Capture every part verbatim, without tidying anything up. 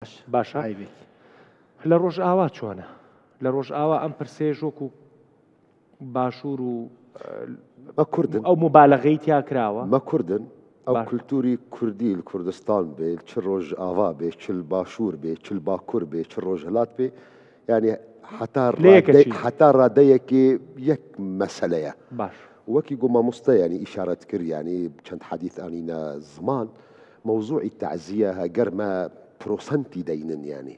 باشە. ئایبێک. لە ڕۆژئاوا چۆنە؟ لە ڕۆژئاوا ئەم پرسەیەش وەکو باشوور و، ئە، ئە کوردن. ئەو مبالغەی تیا کراوە. مە کوردن. ئەو باش. کولتوری کوردی لە کوردستان بێ، چ ڕۆژئاوا بێ، چ لە باشوور بێ، چ لە باکوور بێ، چ ڕۆژهەلات بێ، یعنی حتا لە یەکە ڕادەی-، چی؟ حتا ڕادەیەکی یەک مەسەلەیە. باش. وەکی گو مامۆستا، یعنی، ئیشارەت کرد، یعنی، چەند حەدیث ئانینە زمان، مەوزوعی تەعزیە هەگەر مە پرۆسەنتی دەینن، یعنی،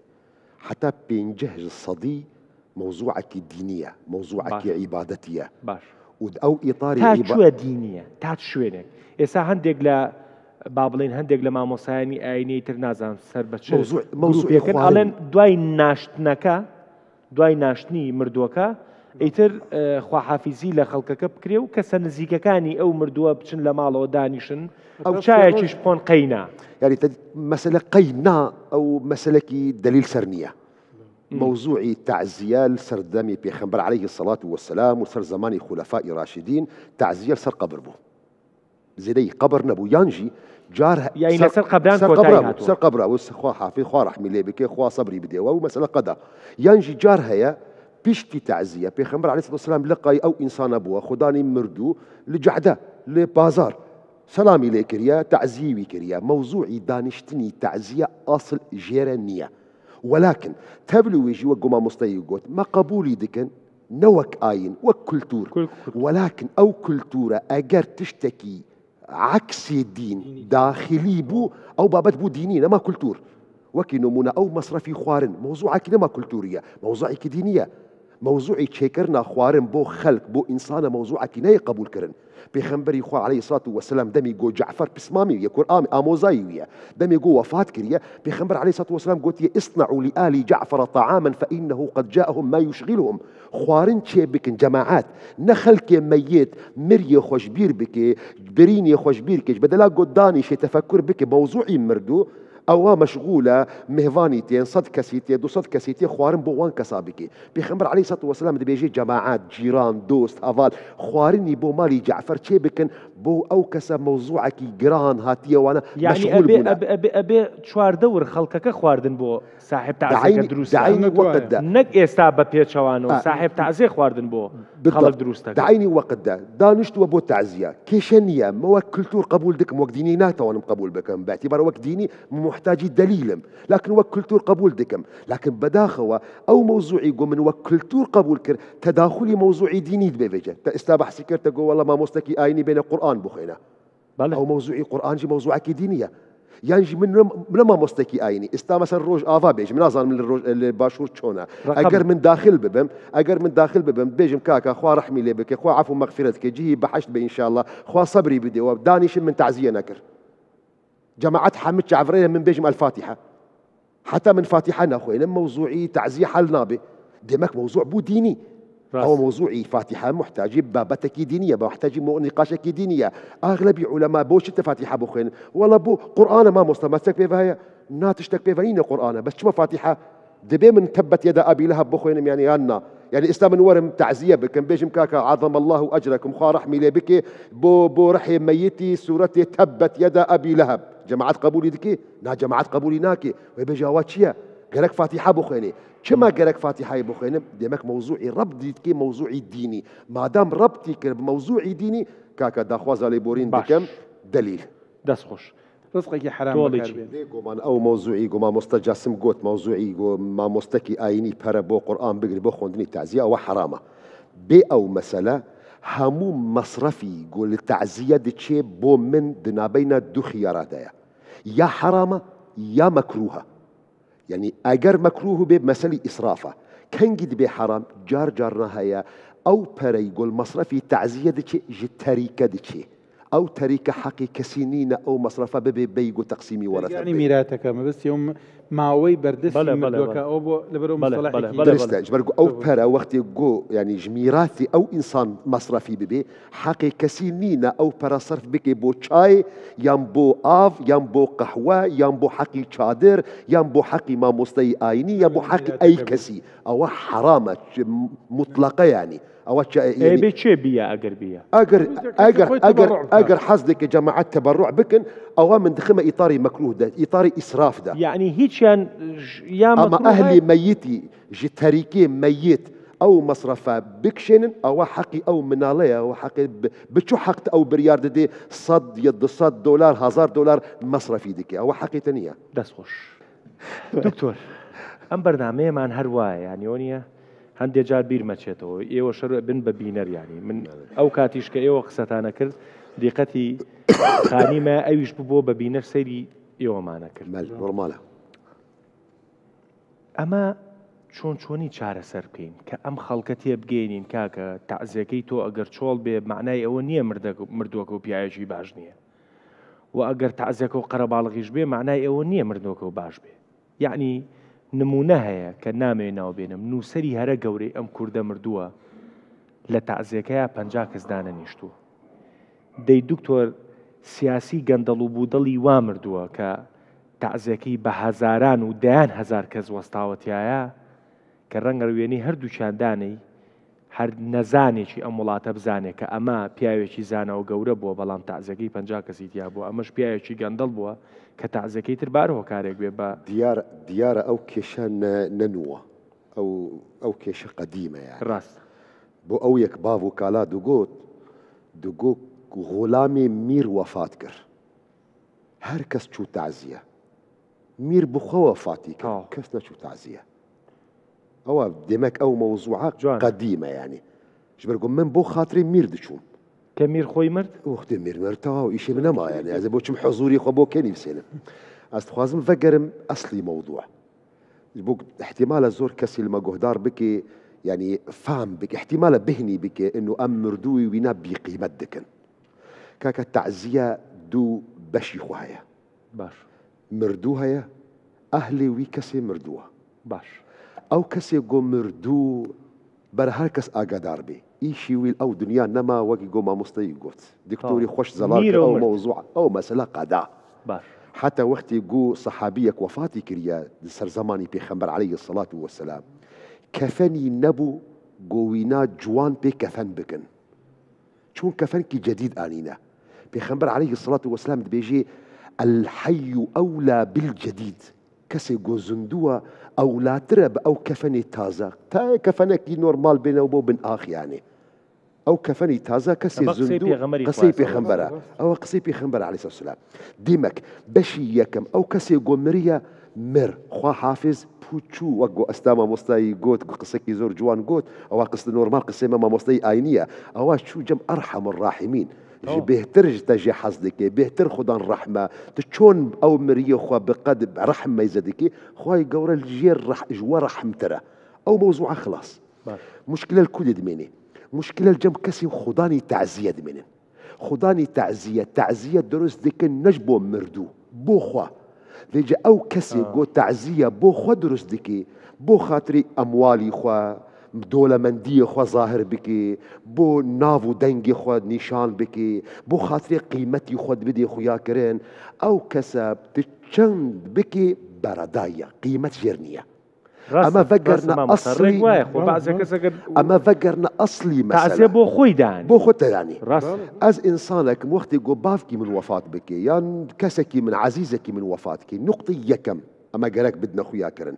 حتا پێنجە سەدی مەوزوعەکی دینیە، مەوزوعەکی باش. عیبادەتیە. باش. و ئەو ئیتاری تا عیبا- چوە دینیە، تا چ شوێنێک؟ ئێستا هەندێک لە، با بڵێن، هەندێک لە مامۆسایانی ئاینەی تر، نازان سەر بە چ مەوزوع-، مەوزوعی گروپێکن، خوارن. ئەڵێن دوای ناشتنەکە، دوای ناشتنی مردووەکە، ئیتر، ئە، خواحافیزی لە خەڵکەکە بکرێ و کەسە نزیکەکانی ئەو مردووە بچن لە ماڵەوە دانیشن ئەو و چایەکیش ڕۆژ- بخۆن قەینا. یعنی، تە-، مەسەلە قەینا، ئەو مەسەلەکی دەلیل سەر نییە. مم. مەوزوعی تەعزیە لە سەردەمی پێخەمبەر عەلەیهی سەڵات وەسەلام و سەر زەمانی خولەفای ڕاشیدین، تەعزیە لەسەر قەبر بوو. زێدەی قەبر نەبوو. یان ژی جار هە-، یعنی سەر، لەسەر قەبران سەر کۆتایی قەبرا بوو، هاتووە. سەر قەبرا بوو، خوا حافی، خوا ڕەحمی لێ بکێ، خوا سەبری بدێ، و مەسەلە قەدا. یان ژی جار هەیە، پشتی تەعزیە، پێخەمبەر عەلەیهی سەڵات وەسەلام لقای ئەو ئینسانە بووە، خودانی مردوو لە جەعدە، لە بازار، سەلامی لێ کریە، تەعزیوی کریە. مەوزوعی دانیشتنی تەعزیە ئاسڵ ژێرە نییە. وەلاکن، تەبل وێژی وەک گو مامۆستایی گوت، مە قەبولی دکن، نە وەک ئاین، وەک کولتور. کول-، کول-، وەلاکن ئەو کولتورە ئەگەر تشتێکی عەکسی دین داخلی بوو، ئەو بابەت بوو دینی، نەما کولتور. وەکی نمونە ئەو مەسرەفی خوارن، مەوزوعەکی نەما کولتوریە، مەوزوعێکی دینیە. مەوزوعی چێکردنا خوارن بۆ خەلک، بۆ ئینسانە، مەوزوعەکی نەیە قەبول کردن. پێخەمبەری خوا عەلەیهی سەڵات وەسەلام دەمی گۆ جەعفەر پسمامی ویە، کورئام ئامۆزایی ویە. دەمی گۆ وەفات کریە، پێخەمبەر عەلەیهی سەڵات وەسەلام گوتیە: «اصنعوا لآل جعفر طعاما فإنه قد جاءهم ما يشغلهم.» خوارن چێ بکن، جەماعەت. نە خەلکێ مەیت مریە خوەشبیر بکێ، برینێ خوەشبیر کێ، بەدەلا گۆ دانیشێ تەفەکر بکێ، مەوزوعی مردوو، ئەوە مەشغولە، مێهوانی تێن، سەد کەسی تێ، دو سەد کەسی تێ، خوارن بۆ وان کەسا بکێ. پێخەمبەر عەلەیهی سەڵات وەسەلام دەبێژێ جەماعەت، جیران، دۆست، هەڤال، خوارنی بۆ مالی جەعفەر چێ بکن، بۆ ئەو کەسە مەوزوعەکی گران هاتیە وانە یعنی مەشغول ئەبێ، بوونە. ئەبێ، ئەبێ، ئەبێ چواردەور خەڵکەکە خواردن بۆ ساحب تەعزیەکە دروست دەکەن. دەعینی وەقتدا. نەک ئێستا بە پێچەوانەوە ئا. ساحب تەعزیە خواردن بۆ بالضبط. خەڵک دروست دەکەن. دەعینی وەقتدا. دانیشتووە بۆ تەعزیە. کێشە نییە. مە وەک کولتور قبول دکم، وەک دینی ناتوانم قبول بکەم. باعتبار وەک دینی محتاجی دلیلم. لكن وەک کولتور قبول دکم. لكن بەداخەوە ئەو مەوزوعی گو من وەک کولتور قبول کرد، تداخلی مەوزوعی دینی دبێ بێجە. تا ئێستا بەحسی کرد، تە گو وەڵا مامۆستەکی ئاینی بێنە قورئان بخوێنە. بەڵێ. ئەو مەوزوعی قورئان جی مەوزوعەکی دینیە. یان جی من نە، نە مامۆستەکی ئاینی. ئێستا مەسەن ڕۆژ ئاوا بێژم، نازانم لە ڕۆژ، لە باشوور چۆنە. ڕقم. ئەگەر من داخل ببم، ئەگەر من داخل ببم، بێژم کاکە خوا ڕەحمی لێ بکە، خوا عەفو مەغفیرەت کە، جیهی بەحشت بێ ئینشاءالله، خوا سەبری بدێ و دانیشم من تەعزیە نەکر. جەماعەت حەمد چاڤرەیە من بێژم الفاتحە. حتا من فاتحە نەخوێنم، مەوزوعی تەعزیە حەل نابێ. دێمەک مەوزوع بوو دینی. ڕاست. ئەوە مەوزوعی فاتحە محتاجی بابەتەکی دینیە، بە محتاجی مۆ-، نقاشەکی دینیە. ئاغلبی عولەما بۆ چی تە فاتحە بخوێن؟ وەڵا بۆ قورئانە مامۆستا، مە تشتەک پێ وایە؟ نا، تشتەک پێ وانینە قورئانە. بەس چما فاتحە؟ دەبێ من تبت یەدا ئەبی لەهەب بخوێنم، یعنی یان نا؟ یعنی ئێستا من وەرم تەعزیە بکەم، بێژم کاکە عظم الله أجركم، خوا ڕەحمی لێ بکێ، بۆ، بۆ ڕەحێ مەیتی سورەتێ تبت یەدا ئەبی لەهەب. جەماعەت قبولی دکێ؟ نا، جەماعەت قبولی ناکێ. وێ بێژە ئەوە چییە؟ گەرەک فاتیحە بخوێنێ. چما گەرەک فاتیحەی بخوێنم؟ دێمەک مەوزوعی ڕەبتی دکێ، مەوزوعی دینی. مادام ڕەبتی کرد بە مەوزوعی دینی، کاکە داخوازا لێ بۆرین باش. دکەم، دەلیل. دەست خۆش. ڕزقێکی حەرام تۆڵێکی. بەکار بێن. بێ گومان ئەو مەوزوعی گو مامۆستا جاسم گوت، مەوزوعی گو مامۆستەکی ئاینی پەرە بۆ قورئان بگری بۆ خوێندنی تەعزیە، ئەوە حەرامە. بێ ئەو مەسەلە هەموو مەسرەفی گو لە تەعزیە دچێ بۆ من دنابەینە دوو خیاراتەیە. یا حەرامە، یا مەکروهە. یعنی ئەگەر مەکروه بێ، مەسەلی ئیسرافە. کەنگی دبێ حەرام؟ جار جارنا هەیە ئەو پەرەی گۆ لە مەسرەفی تەعزیە دچێ، ژ تەریکە دچێ. ئەو تەریکە حەقی کەسی نینە ئەو مەسرەفە ببێ بەی گۆ تەقسیمی وەرەثە یعنی بێ. میراتەکە مەبەست یوم ماوەی بەردەستی بەڵێ، بەڵێ، مردووەکە بەڵێ. ئەو بۆ لەبەرەوە بەڵێ، مستەلاحێکی بەڵێ، بەڵێ، درستە. بەڵێ. جبەرگو ئەو پەرە وەختی گۆ، یعنی، ژ میراتی ئەو ئینسان مەسرەفی ببێ، حەقی کەسی نینە ئەو پەرە سەرف بکێ بۆ چای، یان بۆ ئاڤ، یان بۆ قەحوە، یان بۆ حەقی چادر، یان بۆ حەقی مامۆستای ئاینی، یان بۆ حەقی ئەی کەسی. ئەوە حەرامە، چ-، مطلقە یعنی. ئەوە چ-، ئێ یعنی بێ چێ بیە ئەگەر بیە؟ ئەگەر، ئەگەر، ئەگەر، ئەگەر حەز دکێ جەماعەت تەبەڕوع بکن، ئەوە من دخمە ئیتاری مەکروه دە، ئیتاری ئیسراف دە. یعنی هیچ Yan, j-, ya Ama mekruh e. Ehlê meyitî ji terîkê meyit ew mesrefa bikişênin, ewa heqî ew minale ye, ew heqê bi, bi çi heq te ew biryar didê sed ya du sed dolar, hezar dolar mesrefî dike. Ewa heqê te niye. Dest xweş. Doktor, em bernameyê man her waye, yani o niye? Hende car bîr meçêtewê. Êwe şer bin be bîner yani. Min ew katîş ke êwe qisetane kir, dîqetî xanî me, ew iş bibo be bîner seyri êwe mane kir. Mel, normal e. ئەمە چۆن چۆنی چارەسەر بکەین کە ئەم خەڵکە تێبگەینین کاکە تەعزیەکەی تۆ ئەگەر چۆڵ بێ مەعنای ئەوە نییە مردەک مردووەکە و پیاوێکی باش نییە و ئەگەر تەعزیەکە و قەرەباڵغیش بێ مەعنای ئەوە نییە مردووەکە و باش بێ یەعنی نموونە هەیە کە نامەوێ ناو بێنم نووسەری هەرە گەورەی ئەم کوردە مردووە لە تەعزیەکەیا پەنجا کەس دانەنیشتووە دەی دکتۆر سیاسی گەندەڵ و بودەڵی وا مردووە کە تەعزیەکەی بە هەزاران و دەیان هەزار کەس وەستاوەتیایە کە ڕەنگە وێنەی هەردووکیان دانێی هەر نەزانێکی ئەم وڵاتە بزانێ کە ئەمە پیاوێکی زانا و گەورە بووە بەڵام تەعزیەکەی پەنجا کەسی تیا بووە ئەمەش پیاوێکی گەندەڵ بووە کە تەعزیەکەی تر بار هۆکارێک بێ بە دیار دیارە ئەو کێشە نە نەنووە ئەو ئەو کێشە قەدیمە یان ڕاست بۆ ئەو یەک باڤ و کالا دوگوت دوگوت غوڵامێ میر وەفات کرد هەر کەس چوو تەعزیە میر بخوا وەفاتی کرد کەس نەچوو تەعزیە ئەوە دێمەک ئەو مەوزوعە قەدیمە یانی ji ber ku min bo xatirê mîr diçûm. Ke mîr xwey mird? Wextê mîr mird, tewa îşê min nema yani. Ez ê bo çim huzûrî xwe bo kê nivîsênim? Ez dixwazim vegerim eslî mewdû. Ji bo ihtimale zor kesî li me guhdar bike, yani fam bike, ihtimale bihnî bike, ino em mirdû wî wîna bîqîmet dikin. Kaka teziye du beşî xwe heye. Baş. Mirdû heye, ehlê wî kesê mirdû e. Baş. Ew kesê ku mirdû, ber her kes agadar bê. Îşî wî li ew dinya nema, wekî ku mamosteyî got. Diktorî xweş zelal kir ew mewzû, ew mesela qeda. Baş. Heta wextê ku sehabiyek wefatî kiriye di ser zemanî Pêxember aleyhisselatu vesselam, kefenî nebû ku wîna ciwan pê kefen bikin. Çûn kefenkî cedîd anîne. Pêxember aleyhisselatu vesselam dibêjê, "El heyyu ewla bil cedîd." Kesê ku zindû e, ewlatir e bi ew kefenê taze. Tayê kefenekî normal bêne û bo bin ax yanê. Ew kefenî taze kesê zindû, qisey pêxember e. Ew qisey pêxember aleyhisselatu vesselam. Dîmek, beşî yekem, ew kesê ku miriye, mir. Xwe hafiz pû çû, wek ku esta mamostayî got, ku qisekî zor ciwan got, ewa qis normal qisê me mamostayî aynî ye. Ewa çû cem erhamur rahimîn. Ji bêhtir ji te jê hez dike, bêhtir xudan rehme. Tu çon ew miriyê xwe bi qed rehm meyze dike, Xwayê gewre li jê reh-, ji we rehmtir e. Ew mewzûa xilas. Muşkile li ku de dimêne? Muşkile li cem kesên xudanî teziye dimênin. Xudanî teziye, teziye dirust dikin ne ji bo mirdû, bo xwe. Vêce ew kesê ku teziye bo xwe dirust dikê, bo xatirê emwalî xwe, dolemendiyê xwe zahir bikê, bo nav û dengê xwe nîşan bikê, bo xatirê qîmetî xwe bidê xuyakirin, ew kese tu çend bikê beredayî ye, qîmet jêr niye. Rast e, rast e, mamosta, rêk wayê xwe, bazê kes eger û Eme vegerine eslî mesele. Tazê bo xwe danî. Bo xwe te danî. Rast e. Ez însanekim, wextê ku bavkî min wefat bike, yan kesekî min, ezîzekî min wefat ke, nuqtê yekem, eme gerek bidine xuya kirin.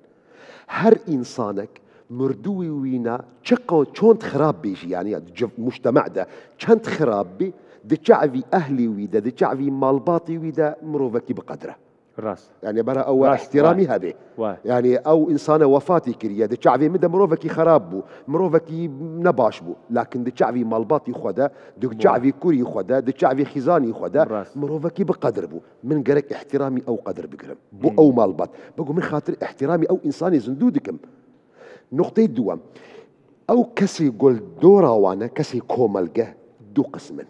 Her însanek, mirdûwî wîna, çi qew-, çond xirab bê jî, yanî, ya, di civ-, mujtema de, çend xirab bê, di çavî ehlê wî de, di çavî malbatê wî de, mirovekî bi qedir e. Rast. Yani bera ew Rast, ihtiramî wa. Hebe. Wa. Yani ew insane wefatî kiriye, di çavê min de mirovekî xerab bû, mirovekî nebaş bû. Lakin di çavî malbatî xwe de, di Wa. çavî kurî xwe de, di çavî xîzanî xwe de Rast. mirovekî bi qedir bû. Min gerek ihtiramî ew qedir bigirim. Bo Hmm. ew malbat. Bego min xatir ihtiramî ew insanê zindû dikim. Nuqteyê duwem. Ew kesê gol dora wane, kesê komelge, du qism in.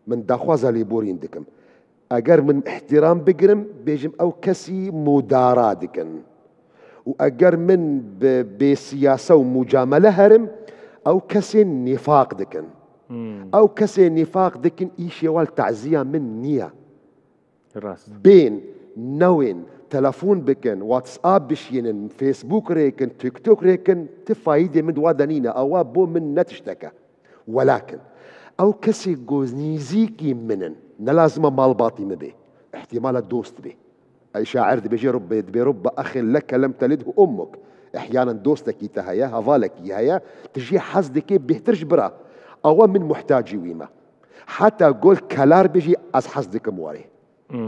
Min daxwaza lêborîn dikim. Eger min îhtîram bigirim, bêjim ew kesî mudara dikin. Û eger min bi bêsiyase û mucamele herim, ew kesên nîfaq dikin. Hmm. Ew kesê nîfaq dikin, îşê wan teziya min niye. Rast. Bên, newên, telefon bikin, WhatsApp bişînin, Facebook rêkin, TikTok rêkin, ti fayîdê min di wa de nîne. Ewa bo min ne tişteke. Welakin, ew kesê ku nîzîkî min in, ne lazim e malbatî min bê, îhtîmal e dost bê. Ey şair dibêje, rubbe, dibê, rubbe exin leke lem telidhu ummuk. Ehyanen dostekî te heye, hevalekî heye, tu jê hez dikê bêhtir ji bira. Awa min muhtacî wî me. Heta gol kelar bêjî, ez hez dikim warê.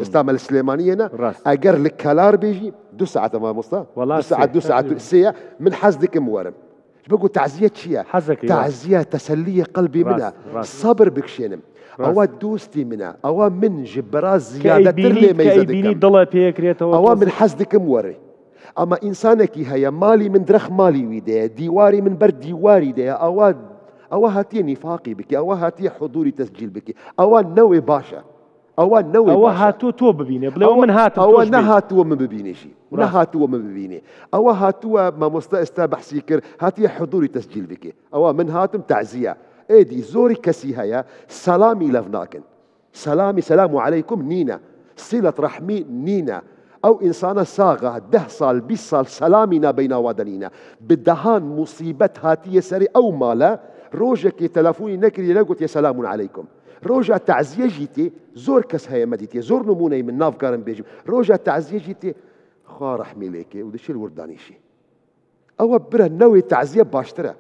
Esta me li Silêmaniyê ne, Rast. Eger li kelar bêjî, du saet e mamosta. Wala Du saet, sê. Du saet, sê ye, min hez dikim werim. Ji bo ku taziye çi ye? Hezekî, Taziye teselliyê qelbî min e. Rast, rast. Sabir bikişênim. Rast. Awa dostî min e. Awa min ji bira Ke ziyadetir eybînî, lê ke meyze eybînî dikim. dila pêkirêtewê. Awa min hez dikim werê. Ama insanekî heye, malî min drex malî wî de ye, dîwarî min ber dîwarî de ye. Awa, awa hatiye nîfaqî bike, awa hatiye hudûrî tescîl bike. Awa ne wê baş e. Awa ne wê Awa baş e. hatuwe to bibîne. Bile Awa- min hatim, awa to ji bî. Nehatuwe min bibîne jî. Rast. Nehatuwe min bibîne. Awa hatuwe, mamosta esta behsî kir, hatiye hudûrî tescîl bike. Awa min hatim taziye. Êdî zorî kesî heye, selamî lev nakin. Selamî, selamu aleykum nîne. Silet rehmî nîne. Ew însana sax e, deh sal, bîst sal selamî nabeyna wa de nîne. Bi dehan musîbet hatiye serê ew male, rojekê telefonî nekiriye, negotiye selamun aleykum. Roja taziye jî tê, zor kes heye me dîtiye, zor nimûneyê min nakarim bêjim. Roja taziye jî tê, xwa rehmî lê ke û diçe li wir danîşî. Ew e bire newê taziye baştir e.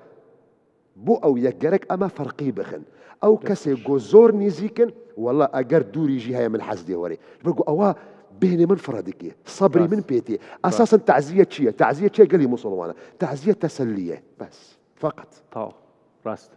Bo ew yek gerek em e ferqî bixin. Ew kesê ku zor nîzîk in, wela eger dûrî jî heye min hez dê werê. Ji ber ku ewa bêhnê min fire dike. Sebrî Rast. Min pê tê. Esasen taziye çi ye? Taziye çi ye gelî musulman e? Taziye tesellî ye. Bes. Feqet. Taw. Rast.